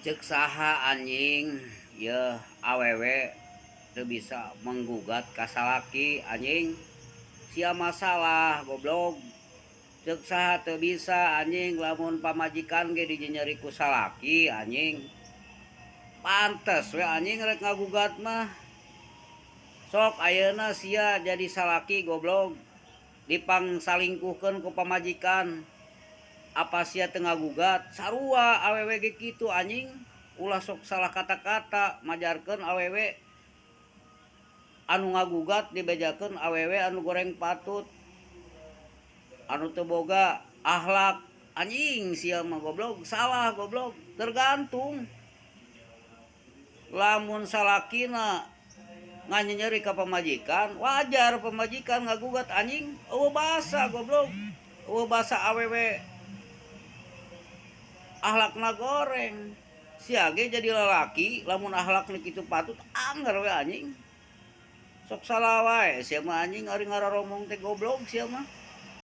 Ceuk saha anjing yeuh awewe teu bisa menggugat ka salaki anjing? Sia masalah goblog. Ceuk saha teu bisa anjing lamun pamajikan ge dijenyeri ku salaki anjing. Pantes we anjing rek ngagugat mah. Sok ayeuna sia jadi salaki goblog dipangsalingkuhkeun ku pamajikan. Apa sia teu ngagugat? Sarua awewe ge kitu anjing. Ulah sok salah kata-kata majarkeun awewe anu ngagugat dibejakeun awewe anu goreng patut anu teu boga akhlak anjing sia mah goblog salah goblog tergantung lamun salakina nganyenyeri ka pamajikan wajar pamajikan ngagugat anjing eueuh basa goblog eueuh basa awewe akhlakna goreng sia ge jadi lalaki lamun akhlakna kitu patut angger we anjing sok salah wae sia mah anjing ari ngaroromong teh goblog sia mah.